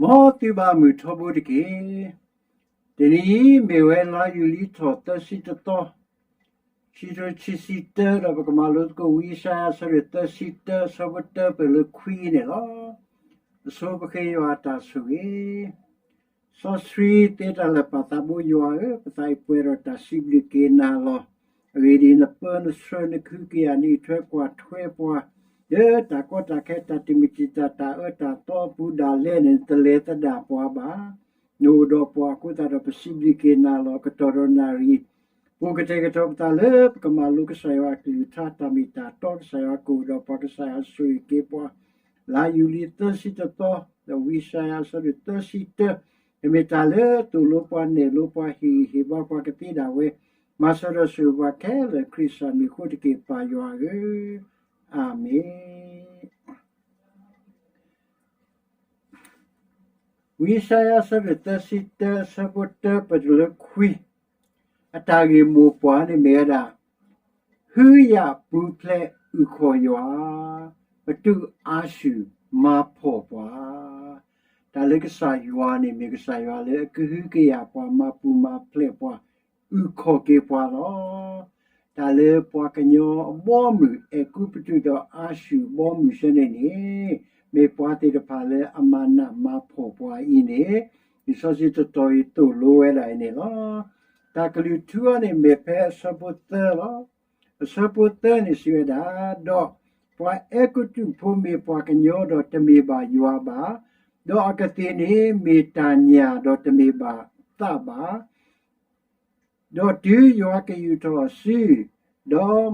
မ်သုဘၣ်မုာ်ထီဘိတက့ၢ်. တနံၤအံၤမ့ၢ်ဝဲလါယူၤလံထီၣ်သၢဆံတသီ, ခံကထိခံဆံတၢ ဒီးပကမၤလိသကိးဝံယၡါယၤအဆၢဒိၣ်သၢဆံတၢ အဆၢဖိတၢပၢၢ်လၢခွံန့ၣ်လီၤ. အဆိပဃ့ယွၤအတၢ်ဆိၣ်ဂ့ၤ စီဆှံသ့တၢ်လၢာ် ပၢ်သးဘိယွၤဧၢ, ပသးအံၤပှဲၤဒီးတၢ်စံးဘျုးက့ၤနၤလီၤ. အဂ့ၢ်ဒ်အံၤ, နပၢနဆှၢနကဟုကယာ် နအံးထွဲကွၢ်ထွဲပှၤ လၢတၢ်ကီတၢ်ခဲ တၢ်တမံၤတံာ်တာ် တၢ်အၢတၢ်သီအပူၤဒၣ်လဲာ်န့ၣ် နတလဲၤသဒၣ်ပှၤဘၣ်. နအိၣ်ဒီးပှၤအဃိသတးဒီး ပစံးဘျုးက့ၤနၤလီၤ. ကတီၢ်ဒီးနၣ်ရံၣ် ပူၤကတဲာ်ကတီၤပသးလၢပကမၤလိကစၢ်ယွၤအကလုၢ်ကထါ တၢ်မ့ၢ်တၢ်တီ ကစၢ်ယွၤကအိၣ်ဒီးပှၤ ကစၢ်ယွၤဆိၣ်ဂ့ၤက့ၤပှၤ လါယူၤလံသၢဆံတသီ ဒီးဝံယၡါယၤအဆၢဒိၣ်သၢဆံတၢ, တမ့ၢ်တၢ်လၢသိၣ်လိပှၤ နဲၣ်လိပှၤ ဟ့ၣ်ဂံၢ်ဟ့ၣ်ဘါပှၤကသ့ဒၣ်ဝဲ, မၤစၢၤဒီးဆိၣ်ဂ့ၤပှၤခဲလၢာ် ခရံာ်ကစၢ်မံၤအဃိတက့ၢ် ပၢ်ယွၤဧၢ, အၤမ့ၣ်. ဝံယၡါယၤအဆၢဒိၣ်သၢဆံတၢ အဆၢဖိတၢပၢၢ်တုၤလၢခွံ, အတၢ်ဂ့ၢ်မိၢ်ပှၢ်န့ၣ်မ့ၢ်ဝဲဒၣ်, ဟုယၣ်ပူၤဖျဲးအုၣ်ခီၣ်ယွၤ, ပတုာ်အၤၡူၢ်မၤဖှီၣ်ပှၤ. တၢ်လၢကစၢ်ယွၤန့ၣ်မ့ၢ်ကစၢ်ယွၤလၢအကဟုကယာ်ပှၤ မၤပူၤမၤဖျဲးပှၤ အုၣ်ခီၣ်က့ၤပှၤလီၤ. တၢ်လၢပှၤကညီအဘီအမုၢ် အဲၤကူပတူးဒီးအၤၡူၢ်အဘီအမုၢ်ဆၢန့ၣ်န့ၣ်, မ့ၢ်ပှၤသ့ၣ်တဖၣ်လၢအမၤနးမၤဖှီၣ်ပှၤအံၤန့ၣ်, လံာ်စီဆှံတတီၤအံၤသိၣ်လိဝဲဒၣ်အံၤန့ၣ်လီၤ. တၢ်ကလုၢ်ထူအီၤန့ၣ်မ့ၢ်ဖဲအဆၢဖိသၢလီၤ. အဆၢဖိသၢန့ၣ်စံးဝဲဒၣ်, ဒီးပှၤအဲၤကူပတူးဖိမ့ၢ်ပှၤကညီဒီးတမ့ၢ်ဘၣ်ယွၤဘၣ်, ဒီးအကသ့ၣ်န့ၣ်မ့ၢ်တၢ်ညၣ်ဒီးတမ့ၢ်ဘၣ်သးဘၣ်. ဒီးတုၤယွၤကယူာ်ထီၣ်အစု, ဒီး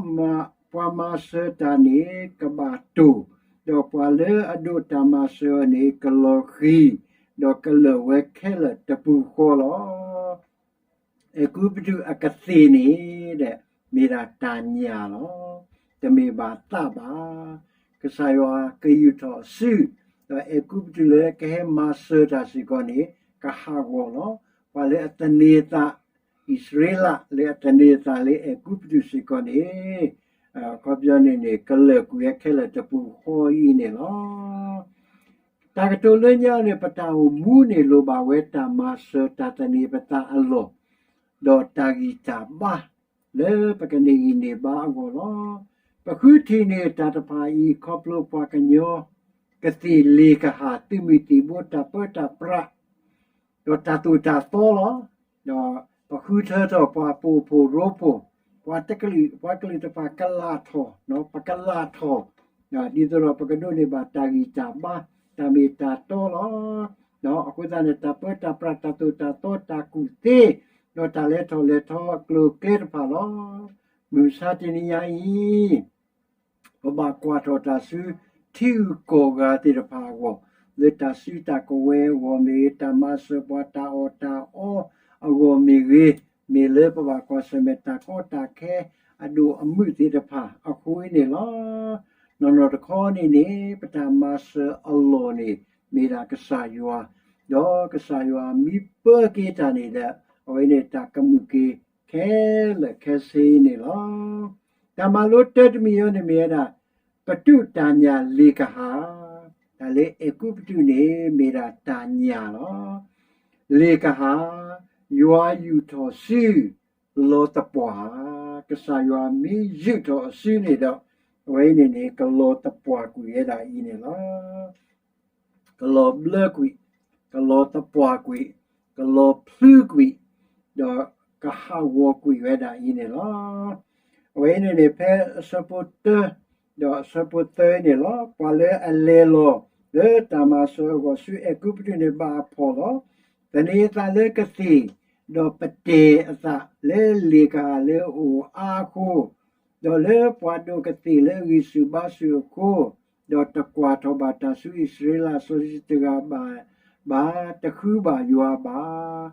ပှၤမၤစၢၤတၢ်န့ၣ်ကဘၣ်တိၢ်, ဒီးပှၤလၢအဒိးတၢ်မၤစၢၤအီၤန့ၣ်ကလီၤဃံၤ, ဒီးကလၢာ်ဝဲခဲလၢာ်တပူၤဃီလီၤ. အဲၤကူပတူးအကသ့ၣ်န့ၣ်ဒီး မ့ၢ်ဒၣ်တၢ်ညၣ်လီၤ. တမ့ၢ်ဘၣ်သးဘၣ်. ကစၢ်ယွၤကယူာ်ထီၣ်အစု, ဒီးအဲၤကူပတူးလၢကဟဲမၤစၢၤတၢ်စ့ၢ်ကီးန့ၣ် ကဟးဂီၤလီၤ. ပှၤလၢအသန့ၤအသး, အံၣ်စရ့လးလၢအသန့ၤအသးလၢအဲၤကူပတူးစ့ၢ်ကီးန့ၣ်, အခီပညီန့ၣ်န့ၣ် ကလၢာ်ကွံာ်ဝဲခဲလၢာ်တပူၤဃီအံၤန့ၣ်လီၤ. တၢ်ကတိၤလၢညါန့ၣ် ပတၢ်အိၣ်မူန့ၣ်လိၣ်ဘၣ်ဝဲတၢ်မၤစၢၤ တၢ်သန့ၤပသးအလီၢ်, ဒီးတၢ်ဂံၢ်တၢ်ဘါ လၢပကန့ၢ်ဂံၢ်န့ၢ်ဘါအဂီၢ်လီၤ. ပဃုထံၣ်န့ၢ်တၢ်တဖၣ်အံၤ ခီဖျိပှၤကညီ ကသ့ၣ်လ့ၣ်ကဟၣ် သုးမုၢ်သံၣ်ဘိ တၢ်ပၢတၢ်ပြး ဒီးတၢ်သိၣ်တၢ်သီလီၤ. ဒီးပဃုထၢထီၣ်ပှၤပိာ်ဖှိၣ်ရိဖှိၣ်, ပှၤတကလုာ်, ပှၤကလုာ်တဖၣ်ကလၢ်ထီၣ်, ပကလၢ်ထီၣ်, ဒ်သိးဒီးပကဒိးန့ၢ်ဘၣ်တၢ်ဂံၢ်တၢ်ဘါ, တၢ်မ့ၢ်တၢ်တီလီၤ. အဃိသတးန့ၣ် တၢ်ပၢတၢ်ပြး တၢ်သိၣ်တၢ်သီ တၢ်ကူၣ်သ့, ဒီးတၢ်လဲၤထီၣ်လဲၤထီအကျိၤအကျဲတဖၣ်လီၤ. မုၢ်မဆါတနံၤညါအံၤ ပဘၣ်ကွၢ်ထီၣ်တၢ်ဆူ ထံဂုၤကီၢ်ဂၤသ့ၣ်တဖၣ်အဂီၢ်, လၢတၢ်စုတၢ်ကဝဲၤအဂီၢ်မ့ၢ်ဂ့ၤ, တၢ်မၤစၢၤပှၤတၢ်အီၣ်တၢ်အီအဂီၢ်မ့ၢ်ဂ့ၤ, မ့ၢ်လၢပဘၣ်ကွၢ်ဆၢၣ်မဲာ်တၢ်ကီတၢ်ခဲအဒိၣ်အမုၢ်သ့ၣ်တဖၣ်အဃိန့ၣ်လီၤ. နီၢ်နီၢ်တခီန့ၣ်န့ၣ် ပတၢ်မၤစၢၤအလီၢ်န့ၣ် မ့ၢ်ဒၣ်ကစၢ်ယွၤ, ဒီးကစၢ်ယွၤမ့ၢ်ပၢက့ၤတၢ်န့ၣ်ဒီး အဝဲန့ၣ်တၢ်ကမုာ်က့ၤ ခဲလၢာ်ခဲဆ့န့ၣ်လီၤ. တၢ်မၤလိတၢတမံၤအံၤန့ၣ်မ့ၢ်ဝဲဒၣ် ပတုာ်တၢ်ညၣ်လ့ၣ်ကဟၣ်, တၢ်လၢအဲၤကူပတူးန့ၣ် မ့ၢ်ဒၣ်တၢ်ညၣ်လီၤ. လ့ၣ်ကဟၣ်, ယွၤယူာ်ထီၣ်စု, လီၤသပှၢ်, ကစၢ်ယွၤမ့ၢ်ယူာ်ထီၣ်အစုန့ၣ်ဒီး အဝဲအံၤန့ၣ်န့ၣ် ကလီၤသပှၢ်ကွံာ်ဝဲဒၣ်အံၤန့ၣ်လီၤ. ကလီၤဘျၢကွံာ်, ကလီၤသပှၢ်ကွံာ်, ကလီၤဖျုကွံာ်, ဒီးကဟးဂီၤကွံာ်ဝဲဒၣ်အံၤန့ၣ်လီၤ. အဝဲအံၤန့ၣ်န့ၣ် ဖဲအဆၢဖိတၢ ဒီးအဆၢဖိသၢန့ၣ်လီၤ. ပှၤလၢအလဲၤလီၤလၢတၢ်မၤစၢၤအဂီၢ်ဆူအဲၤကူပတူးန့ၣ်ဘၣ်အဖှီၣ်လီၤ. သန့ၤအသးလၢကသ့ၣ်, ဒီးပတဲာ်အသးလၢလ့ၣ်ကဟၣ်လၢအအိၣ်အါအဃိ, ဒီးလၢပှၤဒိးကသ့ၣ်လၢအဂံၢ်ဆူၣ်ဘါဆူၣ်အဃိ, ဒီးတကွၢ်ထီၣ်ဘၣ်တၢ်ဆူအံၣ်စရ့လး စီဆှံတဂၤဘၣ်, ဘၣ်တဃုဘၣ်ယွၤဘၣ်.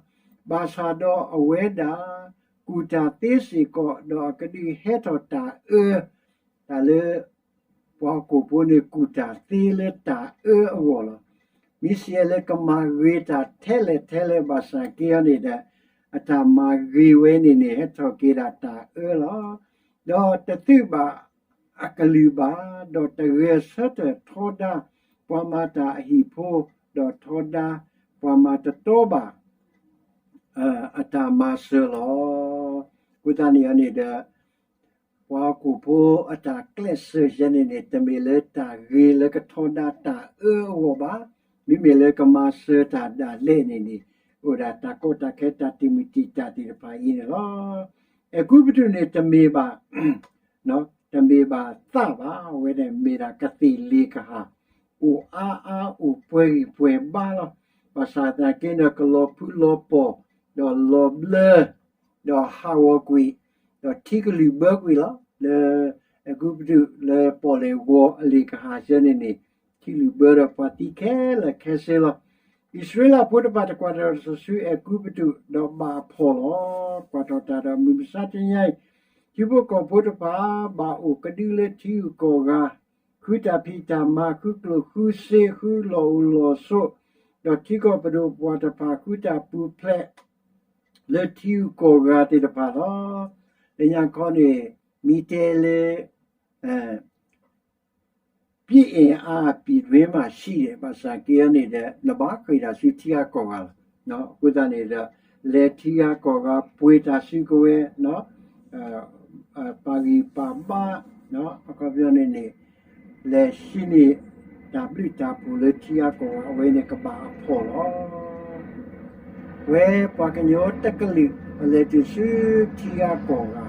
ဘၣ်ဆၣ်ဒီးအဝဲဒၣ် ကူၣ်တၢ်သ့စ့ၢ်ကီး, ဒီးအကဒုးဟဲထီၣ်တၢ်အၢ, တၢ်လၢ ပှၤဟီၣ်ခိၣ်ဖိန့ၣ် ကူၣ်တၢ်သ့လၢတၢ်အၢအဂီၢ်လီၤ. မ့ၢ်စံးလၢကမၤဂ့ၤတၢ်ထဲလဲၣ်ထဲလဲၣ်ဘၣ်ဆၣ်က့အီၤန့ၣ်ဒီး အတၢ်မၤဂ့ၤဝဲန့ၣ်န့ၣ် ဟဲထီၣ်က့ၤဒၣ်တၢ်အၢလီၤ. ဒီးတသုးဘၣ်အကလုၢ်ဘၣ်, ဒီးတဂဲၤဆၢထၢၣ်ထီဒါ ပှၤမၤတၢ်အဟံၣ်ဖိ ဒီးထီဒါပှၤမၤတတီဘၣ် အတၢ်မၤစၢၤလီၤ. အဃိသတးန့ၣ်န့ၣ်ဒီး ပှၤဟီၣ်ခိၣ်ဖိအတၢ်ကျဲးစၢးယဲန့ၣ်န့ၣ် တမ့ၢ်လၢတၢ်ဂ့ၤလၢကထီဒါတၢ်အၢအဂီၢ်ဘၣ်. မ့မ့ၢ်လၢကမၤစၢၤတၢ်ဒၣ်လဲာ်န့ၣ်န့ၣ် အိၣ်ဒၣ်တၢ်ကီတၢ်ခဲတၢ်တံာ်မုၢ်တံာ်တာ်သ့ၣ်တဖၣ်အံၤန့ၣ်လီၤ. အဲၤကူပတူးန့ၣ်တမ့ၢ်ဘၣ် တမ့ၢ်ဘၣ်သးဘၣ်, အဝဲန့ၣ်မ့ၢ်ဒၣ်ကသ့ၣ်လ့ၣ်ကဟၣ်, အိၣ်အါအါအိၣ်ပှဲၤဂံၢ်ပှဲၤဘါလီၤ. ဘၣ်ဆၣ်သနာ်က့န့ၣ် ကလီၤဖုလီၤပီၢ်, ဒီးလီၤဘျၢ, ဒီးဟးဂီၤကွံာ်, ဒီးထံကလုၢ်ဘၢကွံာ်လီၤ. လၢအဲၤကူပတူးလၢပီၣ်လဲၣ်ဂီၤအလ့ၣ်ကဟၣ်ယဲန့ၣ်န့ၣ် ထံလုၢ်ဘၢဒီးပှၤသံခဲလၢာ်ခဲဆ့လီၤ. အံၣ်စရ့လးဖိတဖၣ်တကွၢ်တၢ်တၢ်စီဆှံအဲၤကူပတူး ဒီးဘၣ်အဖှီၣ်လီၤ. ကွၢ်ထီၣ်တၢ်ဒီးမုၢ်မဆါတနံၤအံၤ, ထံဖိကီၢ်ဖိတဖၣ် ဘၣ်အိၣ်ကဒုလၢထံဂုၤကီၢ်ဂၤ, ဃုတၢ်ဖံးတၢ်မၤ, ဃုကျိၣ်ဃုစ့, ဃုလီၢ်အိၣ်လီၢ်ဆိး, ဒီးထံကီၢ်ပဒိၣ်ပှၢ်တဖၣ် ဃုတၢ်ပူၤဖျဲး လၢထံဂုၤကီၢ်ဂၤသ့ၣ်တဖၣ်လီၤ. လၢညါခီန့ၣ် မ့ၢ်တဲလၢ ပြည်အင်အား ပြည်တွင်းမှာရှိတယ်, ဘၣ်ဆၣ်က့န့ၣ်ဒီး နဘၣ်ဃ့ၢ်တၢ်ဆူထံဂၤကီၢ်ဂၤလီၤ. အဃိသတးန့ၣ်ဒီး လဲၤထံဂၤကီၢ်ဂၤ ပှ့ၤတၢ်စုကဝဲၤ, ပာ်ဂံၢ်ပာ်ဘါ, အခီပညီန့ၣ်န့ၣ် လဲၤဟံးန့ၢ်တၢ်ဘျုးတၢ်ဖှိၣ်လၢထံဂၤကီၢ်ဂၤ အဝဲန့ၣ်ကဘၣ်အဖှီၣ်လီၤ. ပဝဲပှၤကညီတကလုာ် ပလဲၤတုၤဆူထံဂၤကီၢ်ဂၤ,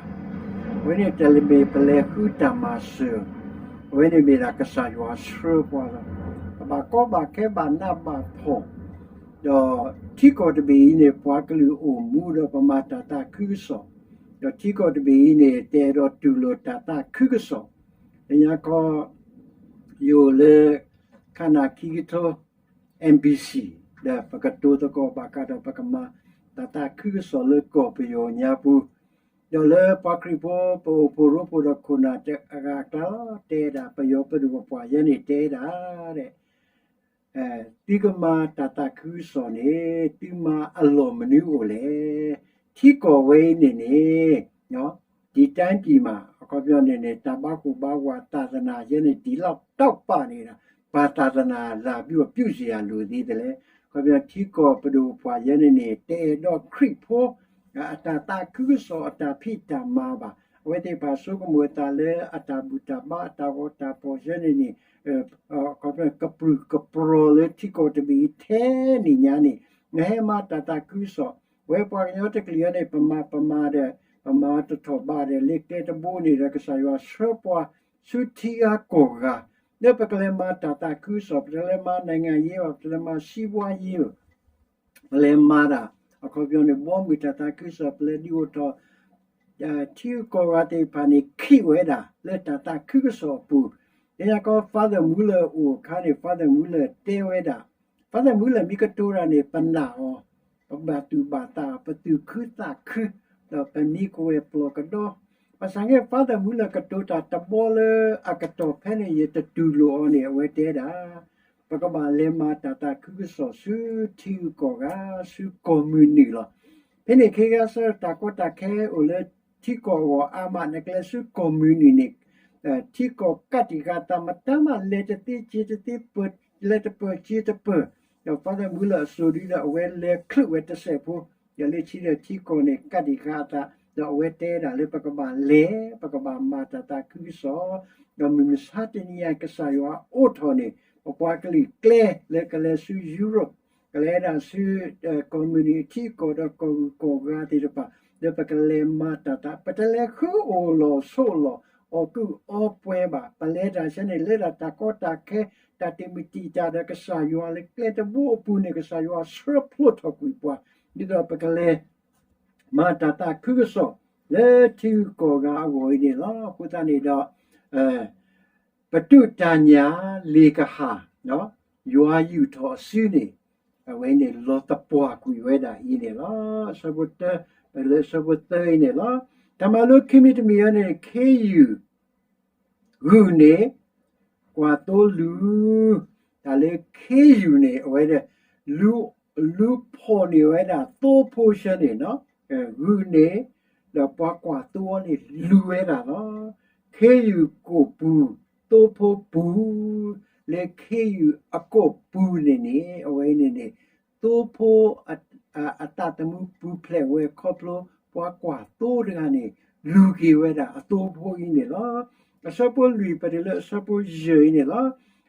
အဝဲန့ၣ်တမ့ၢ်ပလဲၤဃုတၢ်မၤစၢၤ, အဝဲန့ၣ်မ့ၢ်ဒၣ်ကစၢ်ယွၤဆှၢပှၤလီၤ. ပဘၣ်ကီဘၣ်ခဲဘၣ်နးဘၣ်ဖှီၣ်, ဒီးထံကီၢ်တဘ့ၣ်အံၤန့ၣ် ပှၤကလုာ်အိၣ်မူဒီးပမၤတၢ်သးခုကစီၣ်, ဒီးထံကီၢ်တဘ့ၣ်အံၤန့ၣ် တအဲၣ်ဒိးတူၢ်လိာ်တၢ်သးခုကစီၣ်, လၢညါခီ ယအိၣ်လၢ ခါနၢ်ခံကထိ MBC ဒီးပကတိၤသကိးဘၣ်ဃးဒီးပကမၤတၢ်သးခုကစီၣ်လၢကီၢ်ပယီၤညါပူၤ, ဒီးလၢပှၤခရံာ်ဖိ ပအိၣ်ဖှိၣ်ရိဖှိၣ်ဒီးခိၣ်နၢ်အဂၤအကျါလီၤ တဲဒၣ် ပယီၤပဒိၣ်ပပှၢ်ယဲန့ၣ်တဲဒၣ် သုကမၤတၢ်သးခုကစီၣ်န့ၣ် သုမၤအလီၢ်မနုၤအိၣ်လဲၣ်. ထံကီၢ်ဝဲအံၤန့ၣ်န့ၣ် ဒီတၢ်ကံၢ်မး အခီပညီန့ၣ်န့ၣ် တၢ်ဘၣ်ကိၢ်ဘၣ်ဂီၤ သာသနာ ယဲန့ၣ် တံၤလီၤတီပာ်န့ၣ်ဒီး ပှၤသာသနာ လာပြီးတော့ ပြုပြင်ရန်လိုသေးသလဲ. အခီပညီ ထံကီၢ်ပဒိၣ်ပပှၢ်ယဲန့ၣ်န့ၣ် တအဲၣ်ဒိးခရံာ်ဖိ အတၢ်သးခုကစီၣ် အတၢ်ဖံးတၢ်မၤဘၣ်. အဝဲသ့ၣ်တဖၣ်ဆိကမိၣ်အသးလၢအတၢ်ဘူၣ်တၢ်ဘါ အတၢ်ဂီၤတၢ်ဖီၣ်ယဲန့ၣ်န့ၣ် အခီပညီ ကပြုၢ်ကပြီၤလၢထံကီၢ်တဘ့ၣ်အံၤထဲန့ၣ်ညါန့ၣ် နဟဲမၤတၢ်သးခုကစီၣ်, ဝဲပှၤကညီတကလုာ်အံၤန့ၣ် ပမၤပမၤဒီး ပမၤတထီၣ်ဘးဒီး လၢကျဲတဘိန့ၣ်ဒီး ကစၢ်ယွၤဆှၢပှၤဆူထံဂၤကီၢ်ဂၤ လၢပကလဲၤမၤတၢ်သးခုကစီၣ်, ပတလဲၤမၤ နိုင်ငံရေးဘၣ်, ပတလဲၤမၤ စီးပွားရေးဘၣ်, ပလဲၤမၤတၢ် အခီပညီန့ၣ် ဘီမုၢ်တၢ်သးခုကစီၣ် ပလဲၤဒုးအိၣ်ထီၣ် ထံဂၤကီၢ်ဂၤသ့ၣ်တဖၣ်န့ၣ် ခံးဝဲဒၣ်လၢတၢ်သးခုကစီၣ်အပူၤ, လၢညါခီ Father Muller အိၣ်အခါန့ၣ် Father Muller တဲဝဲဒၣ်, Father Muller မ့ၢ်ကတိၤတၢ်န့ၣ် ပနာ်အီၤ, ပဘၣ်သူၣ်ဘၣ်သးအီၤ, ပသူၣ်ခုသးခု, ဒီးပမံကဝဲၤပျီၢ်ကဒီ, ဘၣ်ဆၣ်န့ၣ် Father Muller ကတိၤတၢ်တဘီလၢအကတီၢ်ဖဲန့ၣ် ယတတူၢ်လိာ်အီၤန့ၣ် အဝဲတဲဒၣ် ပကဘၣ်လဲၤမၤတၢ်သးခုကစီၣ်ဆူထံဂၤကီၢ်ဂၤ ဆူကီၢ်မုၢ်နုာ်လီၤ. ဖဲန့ၣ်ခ့ခါဆၢ တၢ်ကီတၢ်ခဲအိၣ်လၢထံကီၢ်အဂီၢ်အါမး နကလဲၤဆူကီၢ်မုၢ်နုာ်န့ၣ် ထံကီၢ်ကးတံာ်ဃာ်အသး မတၤမးလဲၤတသ့စ့ၤတသ့ ပၢၢ်လဲၤတပၢၢ်စ့ၤတပၢၢ်, ဒီး Father Muller အစိၤဒုဒီး အဝဲလဲၤချုးဝဲတစဲးဖိ, ဒီးလၢခံဒီးထံကီၢ်န့ၣ် ကးတံာ်ဃာ်အသး, ဒီးအဝဲတဲဒၣ်လၢပကဘၣ်လဲၤ ပကဘၣ်မၤတၢ်သးခုကစီၣ်, ဒီးမုၢ်မဆါတနံၤအံၤ ကစၢ်ယွၤအိးထီၣ်န့ၣ် ပပှၤကလုာ်ကျဲလၢကလဲၤဆူ Europe ကလဲၤဒၣ်ဆူ ကီၢ်မုၢ်နုာ်ထံကီၢ်ဒီးကီၢ်ဂၤကီၢ်ဂၤသ့ၣ်တဖၣ် လၢပကလဲၤမၤတၢ်သး ပတလဲၤဃုအိၣ်လီၢ်ဆိးလီၢ် အီၣ်ကုၢ်အီပှဲၤဘၣ်. ပလဲၤတၢ်ဆၢန့ၣ် လၢတၢ်ကီတၢ်ခဲ တၢ်တံာ်မုၢ်တံာ်တာ်ဒီးကစၢ်ယွၤလၢကျဲတဘိအပူၤန့ၣ် ကစၢ်ယွၤဆှၢဖျိးထီၣ်ကွံာ်ပှၤ ဒ်သိးပကလဲၤ မၤတၢ်သးခုကစီၣ် လၢထံဂၤကီၢ်ဂၤအဂီၢ်အံၤန့ၣ်လီၤ. အဃိသတးန့ၣ်ဒီး ပတုာ်တၢ်ညၣ်လ့ၣ်ကဟၣ် ယွၤယူာ်ထီၣ်အစုန့ၣ် အဝဲန့ၣ်လီၤသပှၢ်ကွံာ်ဝဲဒၣ်အံၤန့ၣ်လီၤ. အဆၢဖိတၢ ပလၢအဆၢဖိသၢအံၤန့ၣ်လီၤ. တၢ်မၤလိခံမံၤတမံၤအံၤန့ၣ် ခ့ယုၢ် ဂုာ်န့ၢ် ကွၢ်သိလူၤ, တၢ်လၢခ့ယုၢ်န့ၣ် အဝဲဒၣ် လူၤဖီၣ်န့ၢ်ဝဲဒၣ်သိဖိဆၢန့ၣ်, ဂုာ်န့ၢ် ဒီးပှၤကွၢ်သိအီၤန့ၣ် လူၤဝဲဒၣ်လီၤ. ခ့ယုၢ်ကိာ်ပူၤ သိဖိပူၤ လၢခ့ယုၢ်အကိာ်ပူၤန့ၣ်န့ၣ် အဝဲအံၤန့ၣ်န့ၣ် သိဖိ အတၢ်သမူပူၤဖျဲးဝဲခီဖျိ ပှၤကွၢ်သိတဂၤန့ၣ် လူၤက့ၤဝဲဒၣ်အသိဖိအံၤန့ၣ်လီၤ. အဆၢဖိလွံၢ်ပတုၤလၢအဆၢဖိယဲၢ်အံၤန့ၣ်လီၤ.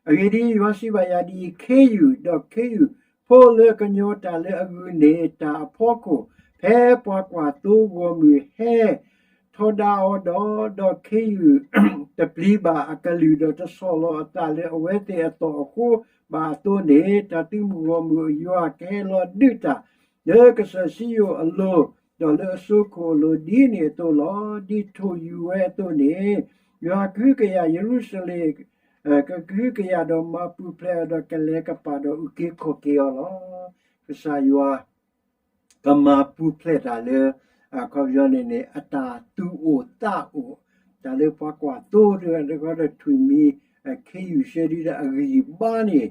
အဂ့ၢ်ဒ်အံၤ, ယွၤစံးဘၣ်ယၤဒ်အံၤ, ခ့ယုၢ်, ဒီးခ့ယုၢ်ဖိလၢကညီတၢ်လၢအဂုာ်န့ၣ် တၢ်အဖီခိၣ် ဖဲပှၤကွၢ်သိဂီၢ်မုၢ်ဟဲ ထီဒါအီၤဒီး, ဒီးခ့ယုၢ်တပျံၤဘၣ်အကလုၢ်, ဒီးတဆီၣ်လီၤအသးလၢအဝဲသ့ၣ်အသီၣ်အဃိဘၣ်အသိးန့ၣ်, တၢ်သုးမုၢ်ဂီၢ်မုၢ်ယွၤကဟဲလီၤဒုးတၢ် လၢကစၢၢ်စံယိၣ်အလိၤ, ဒီးလၢအစိခိၣ်အလိၤ ဒ်န့ၣ်အသိးလီၤ. ဒ်ထိၣ်ယူၤဝဲအသိးန့ၣ်, ယွၤကဟုကယာ်ယရူၤၡလ့ၣ်, ကကဟုကယာ်ဒီးမၤပူၤဖျဲးအီၤ, ဒီးကလဲၤကပာ်ဒီးအုၣ်က့ၤခီၣ်က့ၤအီၤလီၤ. ကစၢ်ယွၤ ကမၤပူၤဖျဲးတၢ်လၢ အခီပညီန့ၣ်န့ၣ် အတၢ်သူၣ်အိၣ်သးအိၣ်, တၢ်လၢပှၤကွၢ်သိတဂၤတဂၤဒီး ထွံၣ်မံၤ ခ့ယုၢ်ဆှၢဒုဒီးအဂံၢ်အဘါန့ၣ်,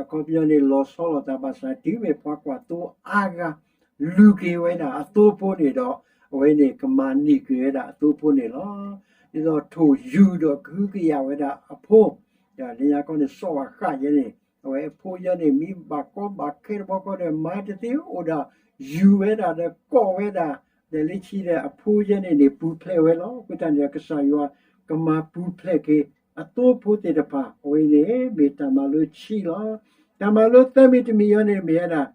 အခီပညီန့ၣ် လီၤဆီလိာ်သးဘၣ်ဆၣ် တုၤမ့ၢ်ပှၤကွၢ်သိအါဂၤ လူၤက့ၤဝဲဒၣ်အသိဖိန့ၣ်ဒီး, အဝဲန့ၣ်ကမၤန့ၢ်က့ၤဝဲဒၣ်အသိဖိန့ၣ်လီၤ. ဒ်သိးထိၣ်ယူၤဒီးကဟုကယာ်ဝဲဒၣ်အဖိ, လၢညါခီန့ၣ် စီၤအၤဃးယဲန့ၣ် အဝဲအဖိယဲန့ၣ် မ့ၢ်ဘၣ်ကီဘၣ်ခဲတဘျီဃီဒီး မၤတသ့အိၣ်ဒီး ယူၤဝဲဒၣ်ဒီးကိးဝဲဒၣ်, ဒီးလၢခံဒီးအဖိယဲန့ၣ်န့ၣ် ပူၤဖျဲးဝဲလီၤ. အဃိသတးန့ၣ်ဒီး ကစၢ်ယွၤကမၤပူၤဖျဲးက့ၤအသိဖိသ့ၣ်တဖၣ်, အဝဲအံၤန့ၣ် မ့ၢ်တၢ်မၤလိခံလီၤ. တၢ်မၤလိသၢမံၤတမံၤအံၤန့ၣ် မ့ၢ်ဝဲဒၣ်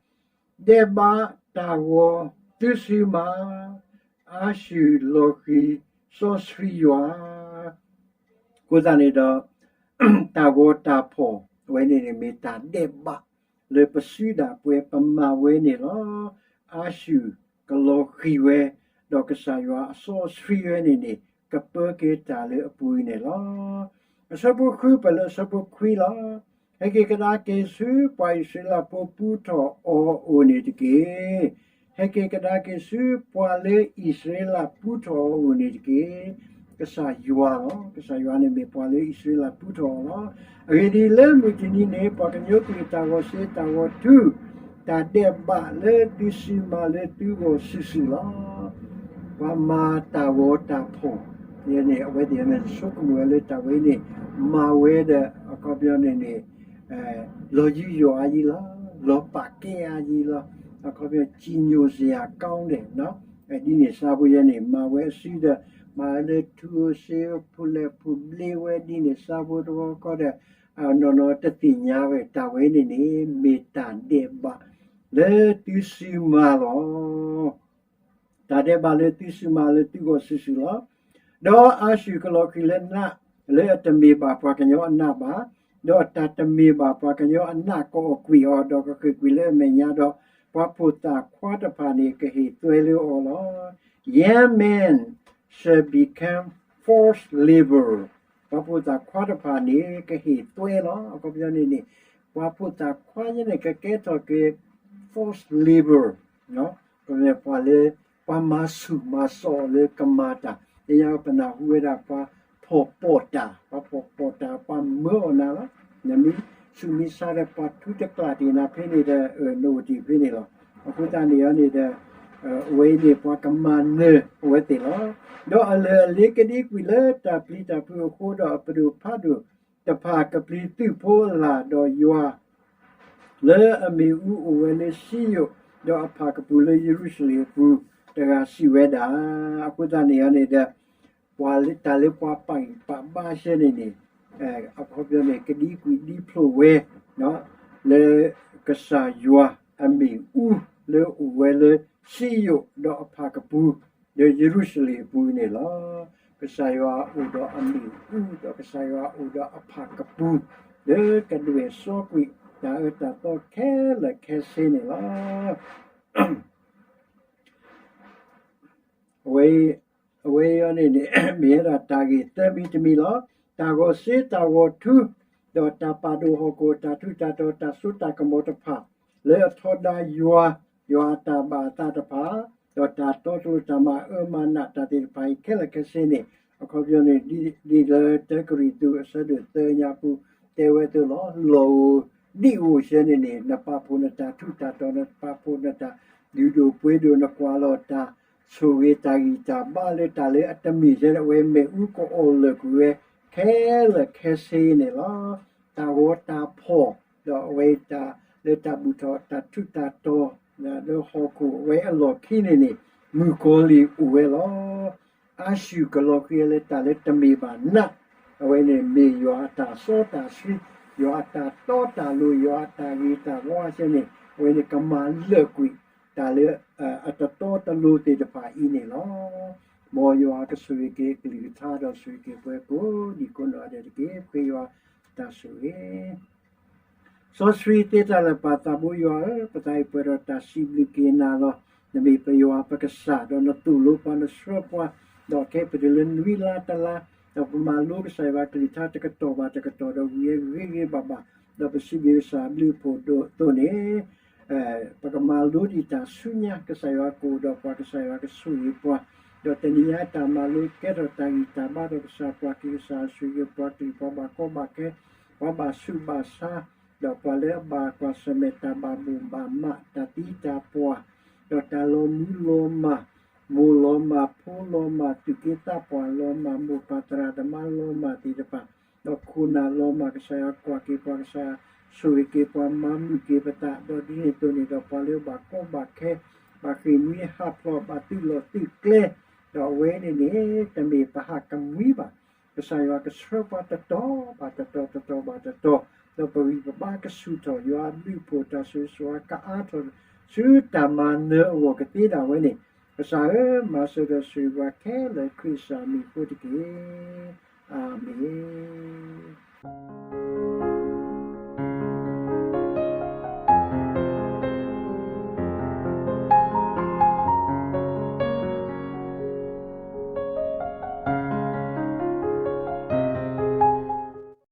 ဒဲးဘးတၢ်ဂီၤသုစူၤမၤ အၤၡူၢ်လီၤဃံၤစီဆှံယွၤ, အဃိသတးန့ၣ်ဒီး တၢ်ဂီၤတၢ်ဖီၣ်ဝဲန့ၣ်န့ၣ် မ့ၢ်တၢ်ဒဲးဘး လၢပစုဒၣ်ပှဲၤပမၤဝဲန့ၣ်လီၤ. အၤၡူၢ်ကလီၤဃံၤဝဲ, ဒီးကစၢ်ယွၤအစီဆှံဝဲန့ၣ်န့ၣ် ကပၢက့ၤတၢ်လၢအပူၤအံၤန့ၣ်လီၤ. အဆၢဖိဃုပၢၢ်လၢအဆၢဖိခွံလီၤ. ဟဲက့ၤကဒါက့ၤဆူပှၤအံၣ်စရ့လးဖိပူထီၣ်အီၤအအိၣ်န့ၣ်တက့ၢ်. ဟဲက့ၤကဒါက့ၤဆူပှၤလၢအံၣ်စရ့လးပူထီၣ်အီၤအအိၣ်န့ၣ်တက့ၢ်. ကစၢ်ယွၤလီၤ. ကစၢ်ယွၤန့ၣ်မ့ၢ်ပှၤလၢအံၣ်စရ့လးပူထီၣ်အီၤလီၤ. အဂ့ၢ်ဒ်အံၤ, လၢမုၢ်တနံၤန့ၣ် ပှၤကညိကွံာ်တၢ်ဂီၤစ့တၢ်ဂီၤထူ, တၢ်ဒဲးဘးလၢသုစူၤမၤလၢသုဂီၢ်စုာ်စုာ်လီၤ. ပှၤမၤတၢ်ဂီၤတၢ်ဖီၣ်န့ၣ် အဝဲသ့ၣ်န့ၣ် ဆိကမိၣ်ဝဲလၢတၢ်ဝဲအံၤန့ၣ် မၤဝဲဒီး အခီပညီန့ၣ်န့ၣ် လီၤယူးယီၣ်အါယံၤလီၤ, လီၤပာ်ကဲအါယံၤလီၤ, အခီပညီ စံညိၣ်စရာကောင်းတယ်, ဒ်န့ၣ်စါဖိယဲန့ၣ် မၤဝဲအစုဒီး မၤလၢထူဧိၤစ့ဧိၤ ဖူးလဲၢ်ဖူးဘျ့ဝဲ ဒ်န့ၣ်စါဖိတခီခီဒီး နီၢ်နီၢ်တသ့ၣ်ညါဝဲ တၢ်ဝဲန့ၣ်န့ၣ် မ့ၢ်တၢ်ဒဲးဘး လၢသုစူၤမၤလီၤ. တၢ်ဒဲးဘးလၢသုစူၤမၤလၢသုဂီၢ်စုာ်စုာ်လီၤ. ဒီးအၤၡူၢ်ကလီၤဃံၤလၢနး လၢအတမ့ၢ်ဘၣ်ပှၤကညီအနးဘၣ်, ဒီးတၢ်တမ့ၢ်ဘၣ်ပှၤကညီအနးကအီၣ်ကွံာ်အီၤ, ဒီးကဃ့ၢ်ကွံာ်လၢအမဲာ်ညါဒီး ပှၤဖိသၣ်ခွါတဖၣ်န့ၣ် ကဟ့ၣ်သွဲလၢအီၤလီၤ. Young men shall become forced labor. ပှၤဖိသၣ်ခွါတဖၣ်န့ၣ် ကဟ့ၣ်သွဲလီၤ. အခီပညီန့ၣ်န့ၣ် ပှၤဖိသၣ်ခွါယဲန့ၣ် ကကဲထီၣ်က့ၤ forced labor, ပှၤလၢ ပှၤမၤဆူၣ်မၤစီၣ်လၢကမၤတၢ်, လၢညါပနၢ်ဟူဝဲဒၣ် ပှၤဖှီၣ်ပီၣ်တၢ်, ပှၤဖှီၣ်ပီၣ်တၢ် ပှၤမၢအီၣ်နၤလီၤ. နမ့ၢ်ဆူၣ်မ့ၢ်ဆါဒီး ပှၤထူတကျးတ့ၢ်နၤဖဲန့ၣ်ဒီး နအိၣ်တ့ၢ်ဖဲန့ၣ်လီၤ. အဃိသတးန့ၣ်န့ၣ်ဒီး အဝဲအံၤန့ၣ် ပှၤကမၤနၢၤအဝဲသ့ၣ်လီၤ. ဒီးအလၢၢ်အလ့ကဒံကွံာ်လၢတၢ်ပျံၤတၢ်ဖုးအဃိဒီး အပဒိၣ်ဖးဒိၣ်တဖၣ်ကပျံၤသုးဖိအလၢ်, ဒီးယွၤ လၢအမ့ၣ်အူအိၣ်ဝဲလၢစံယိၣ်, ဒီးအဖၣ်ကပူၤလၢယရူၤၡလ့ၣ်အပူၤ တဂၤစံးဝဲဒၣ်, အဃိသတးန့ၣ်န့ၣ်ဒီး ပှၤလၢတၢ်လၢပှၤပာ်ဂံၢ်ပာ်ဘါဆဲန့ၣ်န့ၣ် အခီပညီန့ၣ် ကဒံကွံာ်ဒံဖျိးဝဲ လၢကစၢ်ယွၤအမ့ၣ်အူလၢအိၣ်ဝဲလၢစံယိၣ် ဒီးအဖၣ်ကပူၤ ဒီးယရူၤၡလ့ၣ်အပူၤန့ၣ်လီၤ. ကစၢ်ယွၤအိၣ်ဒီးအမ့ၣ်အူ ဒီးကစၢ်ယွၤအိၣ်ဒီးအဖၣ်ကပူၤ လၢကဒွဲၣ်စီကွံာ်တၢ်အၢတၢ်သီခဲလၢာ်ခဲဆ့န့ၣ်လီၤ. အဝဲအံၤန့ၣ်န့ၣ် မ့ၢ်ဝဲဒၣ်တၢ်ဂ့ၢ်သၢမံၤတမံၤလီၤ. တၢ်ဂီၤစ့တၢ်ဂီၤထူ, ဒီးတၢ်ပာ်ဒိၣ်ဟီၣ်ခိၣ် တၢ်ထူးတၢ်တီၤ တၢ်စိတၢ်ကမီၤတဖၣ် လၢအထီဒါယွၤ, ယွၤအတၢ်ဘၣ်အသးတဖၣ်, ဒီးတၢ်တီတလိၤတၢ်မၤအၢမၤနးတၢ်သ့ၣ်တဖၣ်အံၤ ခဲလၢာ်ခဲဆ့န့ၣ် အခီပညီန့ၣ် ဒ်လၢတၢကရံၣ်သူးအဆၢဒိၣ်သၢညါပူၤ တဲဝဲအသိးလီၤ. လီၢ်ဧိၤဒံၣ်ဧိၤဆဲန့ၣ်န့ၣ် နပာ်ဖှိၣ်နတၢ်ထူးတၢ်တီၤ နပာ်ဖှိၣ်နတၢ်ဒုးဒိၣ်ပှ့ၤဒိၣ် နကွၢ်လီၤတၢ်ဆိၣ်ဂ့ၤတၢ်ဂံၢ်တၢ်ဘါလၢတၢ်လၢအတမ့ၢ်ဆဲန့ၣ် အဝဲမ့ၣ်အူကအီၣ်လၢာ်ကွံာ်ဝဲ ခဲလၢာ်ခဲဆ့န့ၣ်လီၤ. တၢ်ဂီၤတၢ်ဖီၣ်, ဒီးအဝဲတၢ်လၢတၢ်ဘူၣ်ထီၣ်တၢ်ထူးတၢ်တီၤလၢဟီၣ်ခိၣ်အဝဲအလီၢ်ခံန့ၣ်န့ၣ် မုၣ်ကီၤလံၢ်အိၣ်ဝဲလီၤ. အၤၡူၢ်ကလီၤဃံၤလၢတၢ်လၢတမ့ၢ်ဘၣ်နး, အဝဲန့ၣ်မ့ၢ်ယွၤအတၢ်စီတၢ်ဆှံ, ယွၤအတၢ်တီတၢ်လိၤ, ယွၤအတၢ်ဂ့ၤတၢ်ဝါအဆၢန့ၣ် အဝဲန့ၣ်ကမၤလၢာ်ကွံာ်တၢ်လၢ အတတီတလိၤသ့ၣ်တဖၣ်အံၤန့ၣ်လီၤ. မ်ယွၤကဆိၣ်ဂ့ၤက့ၤအကလုၢ်ကထါဒီးဆိၣ်ဂ့ၤက့ၤပှၤကိးဒံးကိးနီၢ်ဒဲးတက့ၢ်. ဃ့ယွၤတၢ်ဆိၣ်ဂ့ၤ စီဆှံသ့တၢ်လၢာ်ပၢ်သးဘိယွၤဧၢ, ပသးအံၤပှဲၤဒီးတၢ်စံးဘျုးက့ၤနၤလီၤ. နမ့ၢ်ပယွၤပကစၢ်, ဒီးနသိၣ်လိပှၤနဆှၢပှၤ, ဒီးခဲအံၤပတုၤလၢနွံလါတလါ, ဒီးပမၤလိကစၢ်ယွၤကလုၢ်ကထါတကတီၢ်ဘၣ်တကတီၢ် ဒီးဝံၤအဂ့ၤဂ့ၤဘၣ်ဘၣ်, ဒီးပစံးဘျုးကစၢ်အဘျုးအဖှိၣ်ဒိၣ်အသိးန့ၣ် ပကမၤလိဒံးတၢ်ဆူညါ, ကစၢ်ယွၤကအိၣ်ဒီးပှၤ, ကစၢ်ယွၤကဆိၣ်ဂ့ၤပှၤ, ဒီးတနံၤညါတၢ်မၤလိကဲထီၣ်တၢ်ဂံၢ်တၢ်ဘါဒီးကစၢ်ပှၤက့ၤကစၢ်ဆိၣ်ဂ့ၤပှၤကလုာ်ပှၤဘၣ်ကီဘၣ်ခဲ, ပှၤဘၣ်ဆူးဘၣ်ဆါ, ဒီးပှၤလၢအဘၣ်ကွၢ်ဆၢၣ်မဲာ်တၢ်ဘၣ်ဘိၣ်ဘၣ်မး တၢ်သံတၢ်ပှၢ်, ဒီးတၢ်လီၤမူလီၤမၢ်, မိၢ်လီၤမၢ်, ဖိလီၤမၢ်, သူၣ်က့သးပှၢ်လီၤမၢ်, မိၢ်ပၢ်သရၣ်သမါလီၤမၢ်သ့ၣ်တဖၣ်, ဒီးခိၣ်နၢ်လီၤမၢ်, ကစၢ်ယွၤကွၢ်က့ၤပှၤ, ကစၢ်ဆိၣ်ဂ့ၤက့ၤပှၤ, မၤမုာ်က့ၤပသး, ဒီးဒ်န့ၣ်အသိးန့ၣ်ဒီး ပှၤလၢဘၣ်ကီဘၣ်ခဲ, ဘၣ်ဃ့ၢ်မှံဟးဖျိး, ဘၣ်သုးလီၢ်သုးကျဲ, ဒီးအဝဲန့ၣ်န့ၣ် တမ့ၢ်ပဟးကမှံဘၣ်. ကစၢ်ယွၤကဆှၢပှၤတတီၤဘၣ်တတီၤတတီၤဘၣ်တတီၤ, ဒီးပဂံၢ်ပဘါကဆူၣ်ထီၣ်, ယွၤအဘျုးအဖှိၣ်တၢ်ဆိၣ်ဂ့ၤဆိၣ်ဝါကအါထီၣ်ဆူတၢ်မၤနၢၤအဂီၢ်ကသ့ဒၣ်ဝဲန့ၣ်, ကစၢ်ဧၢ, မၤစၢၤဒီးဆိၣ်ဂ့ၤပှၤခဲလၢာ်ခရံာ်ကစၢ်အမံၤအဃိတက့ၢ်. အၤမ့ၣ်.